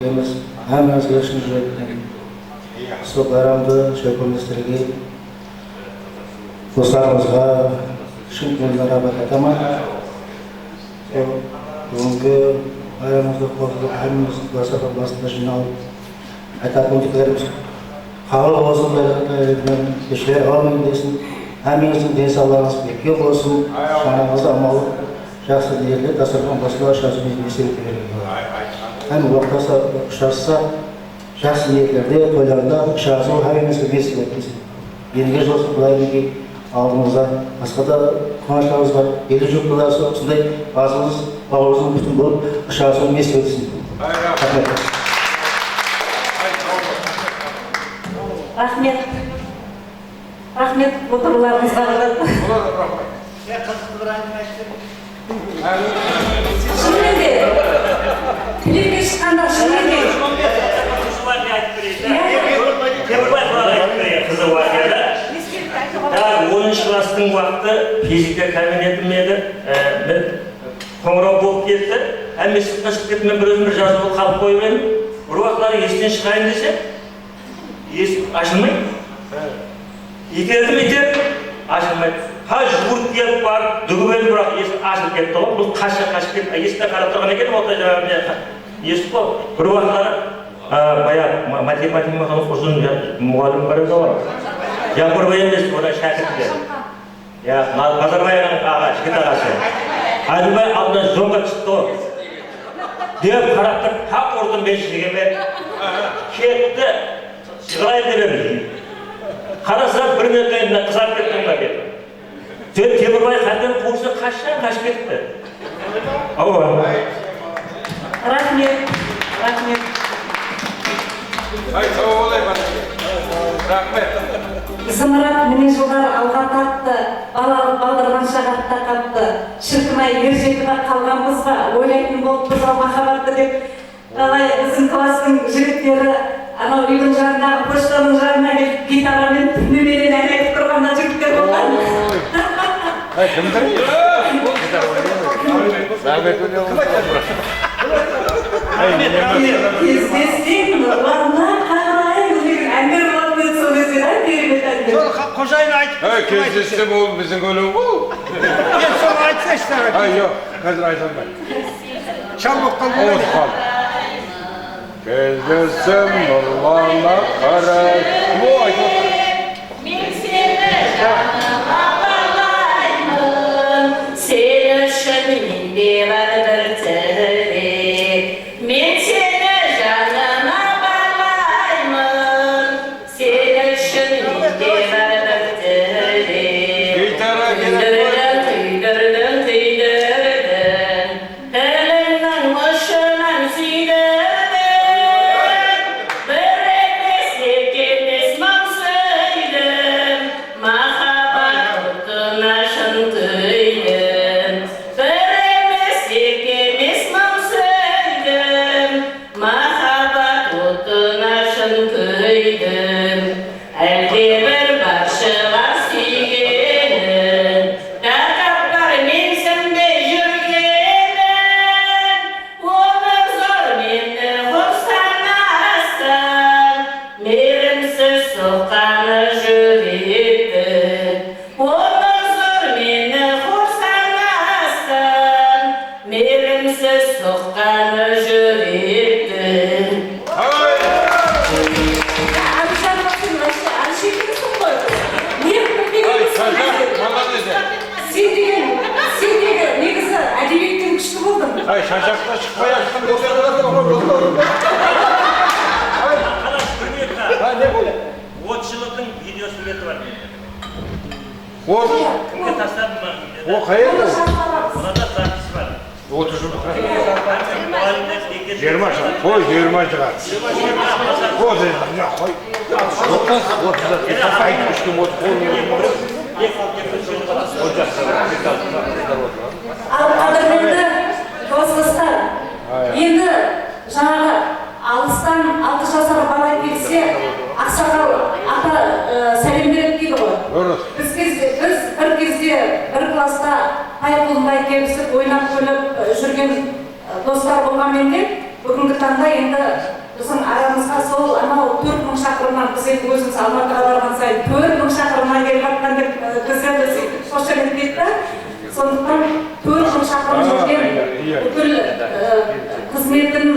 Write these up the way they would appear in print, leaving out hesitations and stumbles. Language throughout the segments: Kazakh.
тілегіміз әммеңізге шын жүректен. Осы байрамды шөлкемдестірген достарымызға шын көңілден рахмет айтамын. Сол бүгінгі байрамымызды қосылып, әммеміз дастархан басында жиналып, айтатын тілектеріміз қабыл болсын, кешілер әумин десін. Әммеңіздің денсаулығыңыз бекем болсын, шаңырағыңызда аман, жақсы ниетлер дастархан басында ұшырасу несіп ете беріңіз. Әм уақытта ұшырасса, жақсы ниетлерде, тойларда ұшырасу әммемізге несіп етсін. Ендігі жыл Құдай мінекей алдымызда басқа да қуаныштарымыз бар. Елі жұрт болса, осындай асымыз, бауырымыз бүтін болып ұшырасу несіп етсін. Рахмет. Рахмет. Рахмет отыруларыңызға. Қызықты бір әңгіме айтып. Шынымен де тілекке шыққанда шынымен де. Темірбай туралы айтып берейін, қызық уақиға да. Так, 10 класстың уақыты физика кабинетім еді. Мен қоңырау болып кетті. Әмме сыртқа шығып кетті, мен бір өзім бір жазулы қалып қойып едім. Бір уақытлары есіктен шығайын десе, есік ашылмайды. Итердім, итердім, ашылмайды. Ха, жүгіріп келіп барып, дүгіп едім, бірақ есік ашылып кетті ғой. Бұл қаша қашып кетті. Есіктен қарап тұрған екен, ол да жаңағы не, есік қой. Бір уақытлары баяғы математика ұзын мұғалім бар еді ғой. Жаңбырбай емес, одан шәкірттер. Я, Назарбай аға, жігіт ағасы. Әділбай алдынан жоңға шықты ғой. Деп қарап тұрып, хақ ұрдым мен жігіме. Кетті, шығарайын деп едім. Қарасам, бір минуттан кейін қызарып кеттім ба беті. Сөйтіп Темірбай қайтадан қуысы қашан қашып кетті. Ауа. Рахмет, рахмет. Ай, сау болайық, рахмет. Зымырап міне жылдар алға тартты, балалық балдырғанша артта қапты. Шіркін-ай, ер жетіп ақ қалғанбыз ба, ойлайтын болыппыз ау махаббатты деп. Талай біздің класстың жігіттері анау үйдің жанындағы почтаның жанына келіп гитарамен түніменен ән айтып тұрған да жігіттер болған. Ай, кімдір? Кездессең нұрлана қараймын деген әндер болатын еді сол кезде, да, керемет әндер. Соны қожайын айтып. Ай, кездессем ол біздің өлең ғой. Мен соны айтсайшы саған. Ай, жоқ, қазір айта алмаймын. Шал болып қалдым. Ұмытып қалдым. Кездессем нұрлана қарай. О, айтып отыр. Мен сені жаныма балаймын, сен үшін менде бар бір тілек. Мен сені жаныма балаймын, сен үшін менде бар бір тілек. Гитара керек қой. Күйдірдің, күйдірдің, күйдірдің, тіліңнің ұшынан сүйдірдің. Бір емес, екі емес, мың сүйдім, махаббат отына шын күйдім. Бір емес, екі емес, мың сүйдім, махаббат отына шын күйдім. Әлде бір бар шығар сүйгенің, тәкаппар менсінбей жүргенің. Оны зор мені хор санасаң, мейірімсіз соққаны жүректің. Оны зор мені хор санасаң, мейірімсіз соққаны жүректің. Ай! Әбдіжанова, сен вообще әнші екенсің ғой. Не Ай, білмегенсің. Шажақ, молодец. Сен деген, сен деген негізі әдебиеттен күшті болдың. Ай, шашақта шықпай жатқан Қараш, бір минутқа. Ha, не болды? 30 жылдың видео суреті бар менде. 30? Кімге тастадым ба? О, қайерде ол? Мынада запись бар. 30 жылдық. Мұғалімдер бекер. 20 шығар. Қой, 20 шығар. Қой, не, қой. 30, 30, үш күн отыз, Ал қадірменді дос-достар, енді жаңағы алыстан 6 жасар бала келсе, ақсақал ата сәлем береді дейді ғой. Дұрыс. Біз бір кезде бір класста пай құлындай келісіп, ойнап күліп жүрген достар болғанмен де, Бүгінгі таңда енді біздің арамызға сол анау 4000 шақырымнан, біз енді өзіміз Алматыға барған сайын 4000 шақырымнан келіп жатқан деп біздерді сөйтіп қошеметтейді да. Сондықтан 4000 шақырым жерден бүкіл қызметін,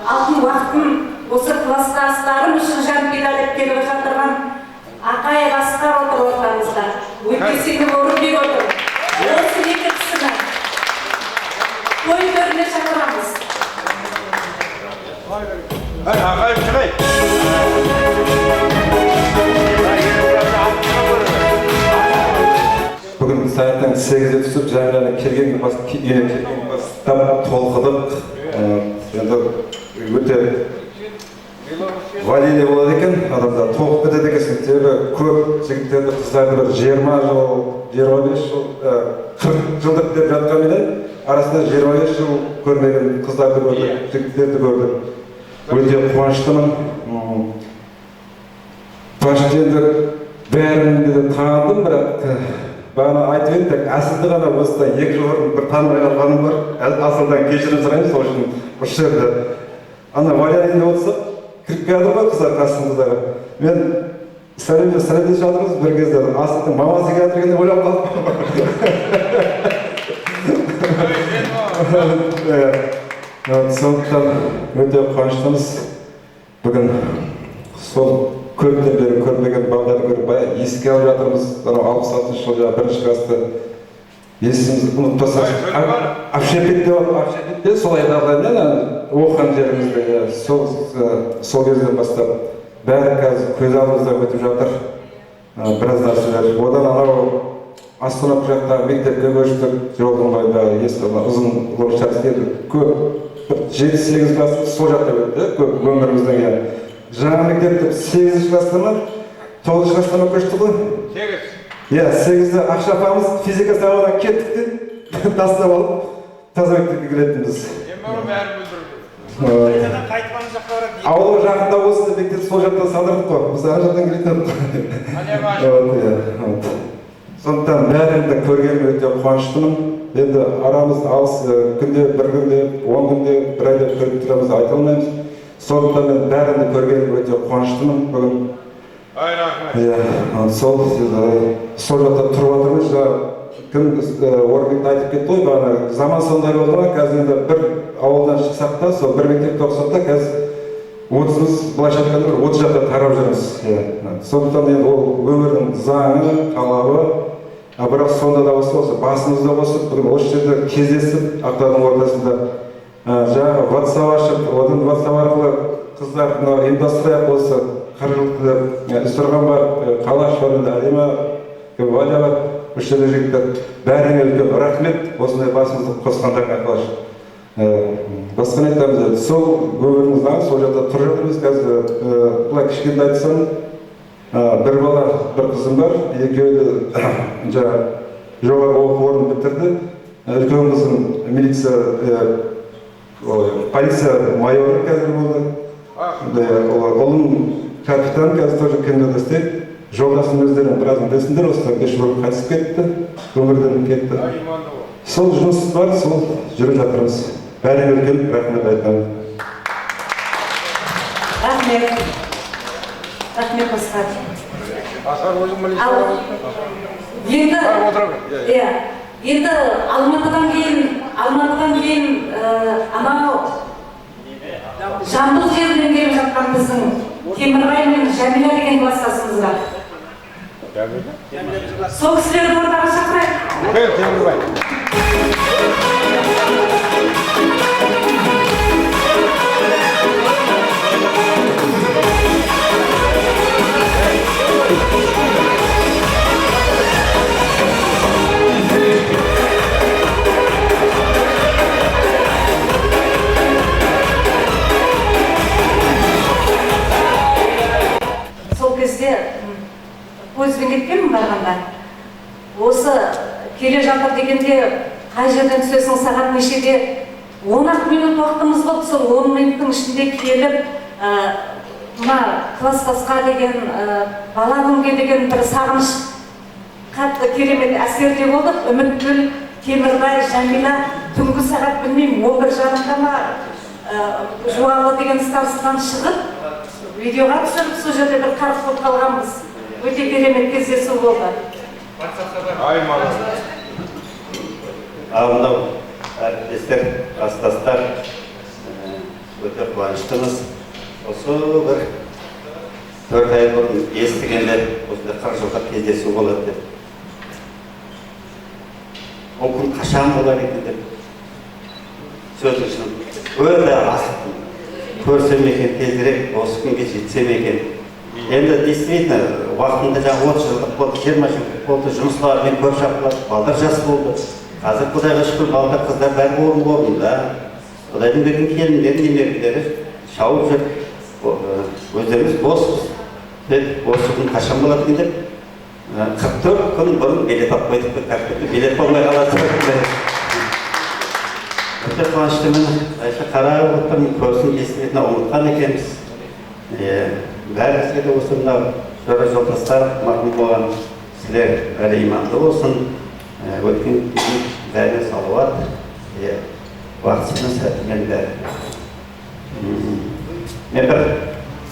алтын уақытын осы класстастарым үшін жан пида деп келіп жатырған Ақай Асқар отыр ортамызда. Өтесенов Орынбек отыр. Осы екі кісіні той төріне шақырамыз. Ағайым шығайық. Бүгін таңертең 8-де түсіп, Жәмиланы келген үйіне келген бастап толқыдық. Енді өте валидный болады екен, адамдар толқып кетеді екенсің. Себебі көп жігіттерді, қыздарды бір 20 жыл, 25 жыл, 40 жылдық деп жатқанменен арасында 25 жыл көрмеген қыздарды көрдік, жігіттерді көрдік. Өте қуаныштымын. Қуанышты енді бәрін де таныдым, бірақ бағана айтып едім, тек Асылды ғана осыдан 2 жыл бұрын бір танымай қалғаным бар. Асылдан кешірім сұраймын, сол үшін осы жерде. Ана Валяның үйінде отырсақ, кіріп келе жатыр ғой қыздар, қасының қыздары. Мен сәлемдесіп жатырмыз бір кезде, Асылдың мамасы келе жатыр екен деп ойлап қалдым. Сондықтан өте қуаныштымыз. Бүгін сол көптен бері көрмеген балдарды көріп, баяғы еске алып жатырмыз. Анау 66 жыл жаңағы бірінші класты есіміз ұмытпасақ, общепит деп, общепитте солай аталған, оқыған жерімізде, сол кезден бастап бәрі қазір көз алдымызда өтіп жатыр. Біраз нәрселер. Одан анау Остановка жақтағы мектепке көштік, жолдың бойында ескі ұзын лошадь көп, бір 7-8 класс сол жақта өтті, көп өміріміздің, иә. Жаңа мектепте 8 класста ма, 9 класста ма көштік қой? 8. Иә, 8-де Ақша апамыз физика сабағынан кеттік деп тастап алып, таза мектепке келетінбіз. Ауылға жақында болсын деп мектепті сол жақтан салдырдық қой. Біз ана жақтан келетін едік. Сондықтан бәрін де көргеніме өте қуаныштымын. Енді арамыз алыс, күнде, бір күнде, 10 күнде, бір айда көріп тұрамыз, айта алмаймыз. Сондықтан мен бәрін де көргеніме өте қуаныштымын бүгін. Ай, рахмет. Иә, сол жақта тұрып жатырмыз. Жаңа кім Орынбекті айтып кетті ғой, бағана заман сондай болды ғой, қазір енді бір ауылдан шықсақ та, сол бір мектепте оқысақ та, қазір 30-ымыз, былайша айтқанда, бір 30 жақта тарап жүрміз. Иә. Сондықтан енді ол өмірдің заңы, талабы. Бірақ сонда да болса, осы басымызды қосып, бүгін осы жерде кездесіп, ақтаудың ортасында, жаңағы WhatsApp ашып, одан WhatsApp арқылы қыздар мынау ұйымдастырайық осы қырғызды, Үстірған бар, Қалаш бар, енді Әлима, Валя бар, осы жерде жігіттер. Бәріне үлкен рахмет, осындай басымызды қосқандарына Қалаш. Басқа не айтамыз енді, сол өмірдің заңы, сол жақта тұрып жатырмыз қазір. Былай кішкентай айтсам, бір бала, бір қызым бар, екеуі де жаңағы жоғарғы оқу орнын бітірді. Үлкен қызым милиция, полиция майоры қазір болды. Ұлым капитан қазір тоже кімде істейді. Жолдасым өздерінің біразын білесіңдер, осыдан 5 жыл бұрын қайтыс кетті, өмірден кетті. Сол жұмыс бар, сол жүріп жатырмыз. Бәріне үлкен рахмет айтамын. Рахмет. Рахмет, Асқар. Асқар өзің милиция. Ал, енді, иә, енді Алматыдан кейін, анау Жамбыл жерінен келіп жатқан біздің Темірбай мен Жәмила деген класстасымыз бар. Сол кісілерді ортаға шақырайық. Кел, Темірбай. Сол кезде пойызбен кеткенмін барғанда. Осы келе жатыр дегенде қай жерден түсесің, сағат нешеде? 10-ақ минут уақытымыз болды, сол 10 минуттың ішінде келіп, мына класстасқа деген, бала күнге деген бір сағыныш қатты керемет әсерде болдық. Үмітгүл, Темірбай, Жәмила түнгі сағат білмеймін, он бір жарымда ма, Жуалы деген станциядан шығып, видеоға түсіріп, сол жерде бір қарық болып қалғанбыз. Өте керемет кездесу болды. Ай, молодец. Ал мынау әріптестер, кластастар, өте қуаныштымыз. Осы бір 4 ай бұрын естігенде осындай 40 жылдық кездесу болады деп. Ол күн қашан болар екен деп сөздің шын өте асықтым. Көрсем екен тезірек, осы күнге жетсем екен. Енді действительно уақытында жаңа 30 жылдық болды, 20 жылдық болды, жұмыстармен көп шапқылады, балдар жас болды. Қазір Құдайға шүкір, балдар, қыздар бәрі орын орнында. Құдайдың берген келіндері, немерелері шауып жүр. Өздеріміз боспыз. Деп осы күн қашан болады екен деп 44 күн бұрын билет алып қойдық, бір билет болмай қалады. Өте қуаныштымын. Айша қарап отырмын, көбісін действительно ұмытқан екенбіз. Бәрімізге де осы мынау жора жолдастар марқұм болған кісілер бәрі иманды болсын. Өткен күннің бәріне салауат, уақытысымен сәтімен бәрі. Мен бір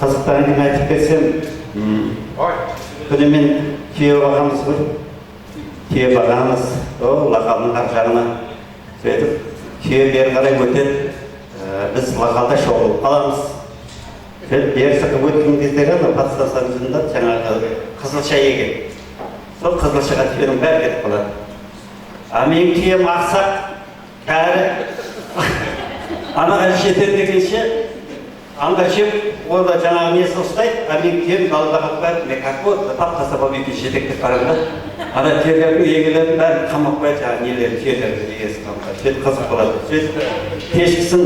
қызықты әңгіме айтып кетсем, күні мен түйе бағамыз ғой. Түйе бағамыз, о, лақалдың ар жағына. Сөйтіп, түйе бері қарай өтеді, біз лақалда шоғылып қаламыз. Сөйтіп, бері шығып өткен кездері анау подстанцияның жанында жаңағы қызылша еген. Сол қызылшаға түйенің бәрі кетіп қалады. А менің түйем ақсақ, кәрі, анаға жетеді дегенше, анда жеп, онда жаңағы несі ұстайды, а менің түйем далада қалып қояды. Мен как будто тап таза болып үйге жетектеп барамын да, ана түйелердің егелерін бәрін қамап қояды, жаңағы нелерін, түйелердің егесі қамап қояды. Сөйтіп қызық болады. Сөйтіп кешкісін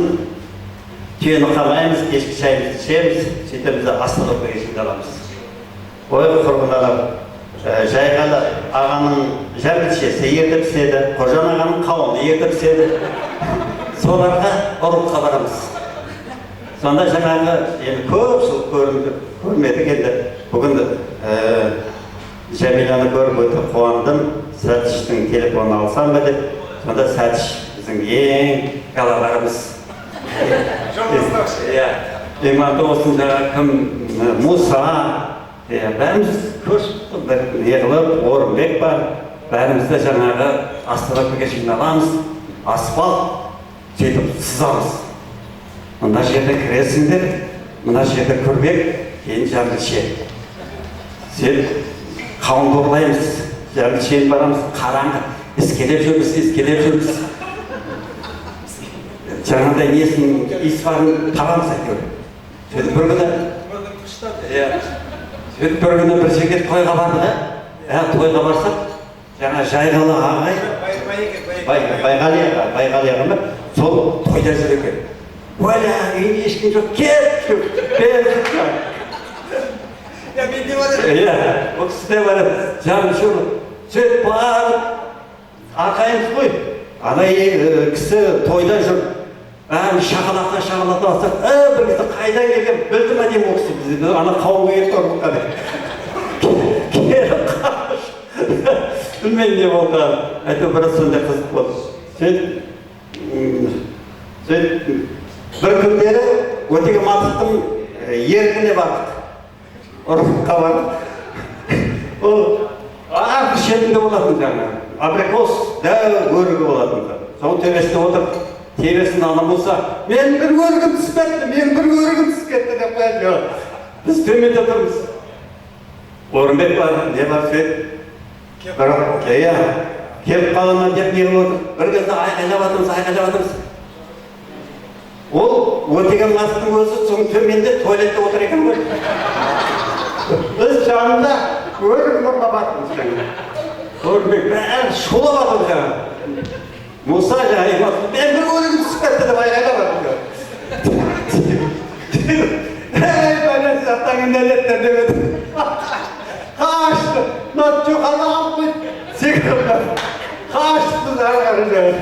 түйені қамаймыз, кешкі шайымызды ішеміз, сөйтеміз де остановкаға жиналамыз. Ой, құрбылар, Жайғалы ағаның жәмілшесі ерте піседі, Қожан ағаның қауыны ерте піседі. Соларға ұрыққа барамыз. Сонда жаңағы енді көп жыл көрмедік енді. Бүгін Жәмиланы көріп өте қуандым. Сәтіштің телефонын алсам ба деп. Сонда Сәтіш біздің ең галаларымыз. Иә, иманды болсын жаңағы кім, Муса, иә, бәріміз көрші бір не қылып, Орынбек бар, бәріміз де жаңағы остановкаға жиналамыз, асфальт сөйтіп сызамыз. Мына жерде кіресіңдер, мына жерде көрмек, кейін жәмілше. Сөйтіп қауын бауырлаймыз, жәмілшені барамыз, қараңғы, іскелеп жүрміз, іскелеп жүрміз. Жаңағыдай несін, иіс барын табамыз әйтеуір. Сөйтіп бір күні, иә, сөйтіп бір күні бір жерге тойға бардық, ә, тойға барсақ, жаңа Жайғалы ағай, Байғали аға, Байғали аға ма, сол тойда жүр екен. Уәлә, үйінде ешкім жоқ, кет, кет. Я мен де бар едім. Иә, ол кісі де бар еді. Жаным шұғыл. Сөйтіп барып, арқайымыз ғой. Ана кісі тойда жүр. Бәрін шағалата, шағалата бастап, бір кезде қайдан келген, білді ма деймін ол кісі бізді, ана қауымға келіп ұрыққа деп. Келіп қаш. Білмеймін не болғанын. Әйтеуір біраз сондай қызық болды. Сөйтіп, сөйтіп бір күндері Өтеген Матовтың еркіне бардық. Ұрыққа бардық. Ол арғы шетінде болатын жаңағы. Абрикос дәу өрігі болатын. Соның төбесінде отырып, тебесін ана болса, мен бір өрігім түсіп кетті, мен бір өрігім түсіп кетті деп қояды. Біз төменде тұрмыз. Орынбек бар, не бар, сөйтіп. Бірақ, иә, келіп қала ма деп не қылып отыр. Бір кезде айқайлап жатырмыз, айқайлап жатырмыз. Ол Өтеген Матовтың өзі соның төменде туалетте отыр екен ғой. Біз жанында өрік ұрлап жатырмыз жаңа. Орынбек бәрі шулап жатыр жаңа. Мұса жаңа мен бір өрігім түсіп кетті деп айқайлап жатыр. Ей, бәле, атаңы нәлеттер деп еді. Қашты, мына жоғары алып қойды, секіріп қашты біз ары қарай жаңа.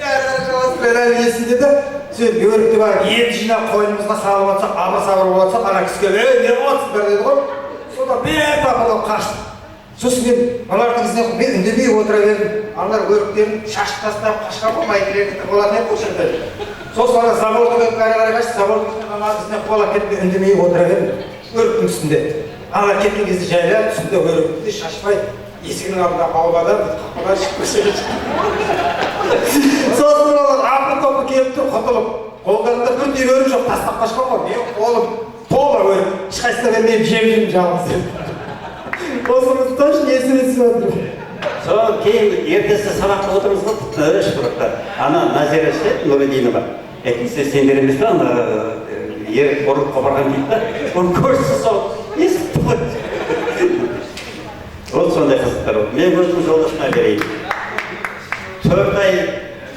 Әрі қарай жалғастырып, әлі есімде де, сөйтіп өрікті барып ет жинап қойнымызға салып жатсақ, абыр сабыр болып жатсақ, ана кісі келіп, ей, не қылып жатсыздар деді ғой. Сонда бет апырлап қашты. Сосын мен аналардың ізіне мен үндемей отыра бердім. Аналар өріктерін шашып тастап қашқан ғой, майкелерді болатын еді осы жерде. Сосын ана забордың әрі қарай қашты, забордың үстінен аналардың ізіне қуалап кетті, мен үндемей отыра бердім өріктің үстінде. Аналар кеткен кезде жайлап үстінде өрікті шашпай есігінің алдында ауладан қақпадан шығып көшеге шықтым. Сосын олар апы топы келіп тұр құтылып, қолдарында бір түйір өрік жоқ, тастап қашқан ғой. Менің қолым тола өрік, ешқайсысына бермеймін, жеп жүрмін жалғыз. Осыны точно есіме түсіп отыр. Сол кейін ертесі сабақта отырмыз ғой, тыныш тұрып. Ана Назира ше, Нұридинова, әкесі сендер емес пе, ана ерік ұрып қопарған дейді да, оның көршісі сол естіп ғой. Ол сондай қызықтар болды. Мен өзім жолдасыма берейін. 4 ай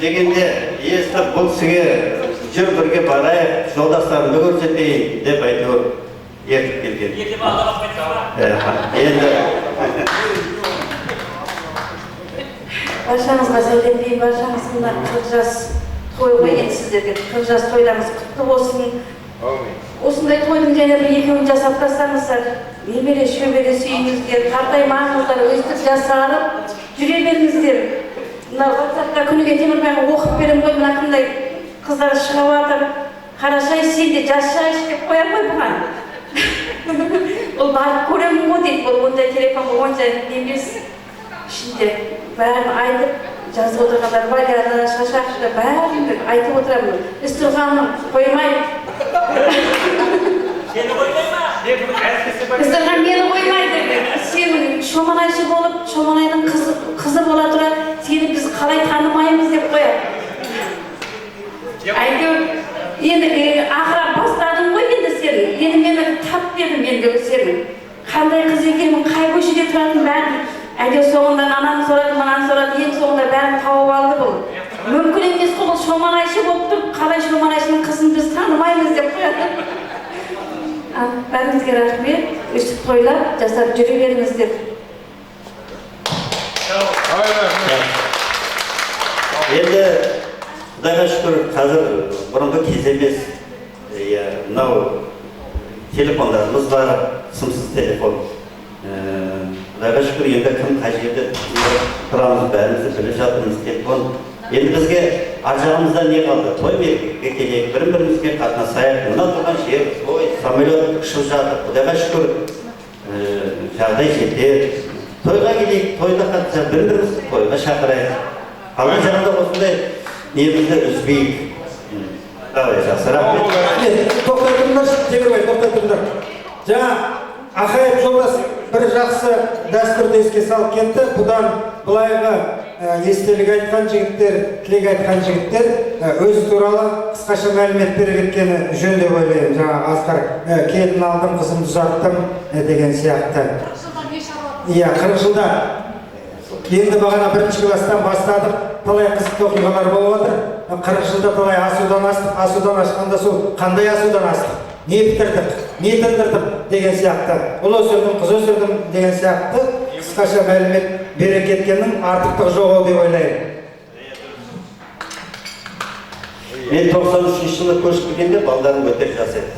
дегенде естіп, бұл кісіге жүр бірге барайық, жолдастарымды көрсетейін деп әйтеуір ертіп келген. Енді баршаңызға сәлем деймін, баршаңыз мына 40 жас той ғой енді сіздерге. 40 жас тойларыңыз құтты болсын. Осындай тойдың және бір екеуін жасап тастаңыздар, немере шөбере сүйіңіздер, қартаймаңыздар, өстіп жасарып жүре беріңіздер. Мына WhatsAppта күніге Темірбайға оқып беремін ғой, мына қандай қыздар шығып жатыр. Қарашай, сен де жазсайшы деп қоямын ғой бұған. Ол барып көремін ғой дейді, ол ондай телефонға онша емес, ішінде бәрін айтып жазып отырғандар, Валяны, Шашақты бәрін айтып отырамын. Ізтұрғанын қоймайды. Сені қоймай ма? Ізтұрған мені қоймайды. Сен шоманайшы болып, Шоманайдың қызы бола тұра, сені біз қалай танымаймыз деп қояды. Әйтеуір енді ақыра бастадың ғой енді сен. Енді мені тап дедім енді сен. Қандай қыз екенмін, қай көшеде тұратынын бәрін. Әйтеуір соңында ананы сорады, мынаны сорады, ең соңында бәрін тауып алды бұл. Мүмкін емес қой, бұл шоманайшы болып тұрып, қалай шоманайшының қызын біз танымаймыз деп қояды. Бәріңізге рахмет, өстіп тойлап, жасап жүре беріңіздер. Енді Құдайға шүкір, қазір бұрынғы кез емес. Мынау телефондарымыз бар, сымсыз телефон. Құдайға шүкір, енді кім қай жерде тұрамыз, бәрімізді біліп жатырмыз телефон. Енді бізге ар жағымызда не қалды? Той мерекеге келейік, бір-бірімізге қатынасайық. Мына тұрған жер, той, самолет ұшып жатыр. Құдайға шүкір, жағдай жетеді. Тойға келейік, тойда қатысайық, бір-бірімізді тойға шақырайық. Қалған жағында осындай немізді үзбейік. Давай, жақсы, рахмет. Тоқтай тұрыңдаршы, Темірбай, тоқтай тұрыңдар. Жаңа Ақаев жолдас бір жақсы дәстүрді еске салып кетті. Бұдан былайғы естелік айтқан жігіттер, тілек айтқан жігіттер өзі туралы қысқаша мәлімет бере кеткені жөн деп ойлаймын. Жаңа Асқар келін алдым, қызымды ұзаттым деген сияқты. 40 жылда не шаруа? Иә, 40 жылда. Енді бағана 1-ші класстан бастадық, талай қызықты оқиғалар болып жатыр. 40 жылда талай асудан астық, асудан асқанда сол қандай асудан астық, не бітірдік, не тындырдық деген сияқты, ұл өсірдім, қыз өсірдім деген сияқты қысқаша мәлімет бере кеткеннің артықтығы жоқ ау деп ойлаймын. Мен 93 жылы көшіп келгенде балдарым өте жас еді.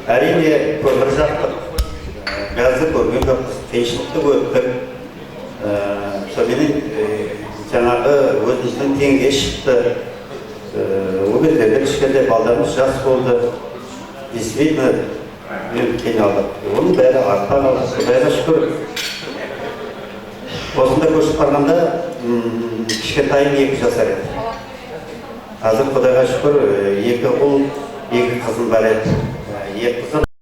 Әрине көмір жақтық, газды көрген жоқпыз, қиыншылықты өттік. Сонымен жаңағы өзіміздің теңге шықты. Ол кездерде кішкентай балдарымыз жас болды. Действительно, мен қиналдық. Оның бәрі артта қалды. Құдайға шүкір. Осында көшіп барғанда кішкентайым 2 жасар еді. Қазір Құдайға шүкір, 2 ұл, 2 қызым бар еді. 2 қызым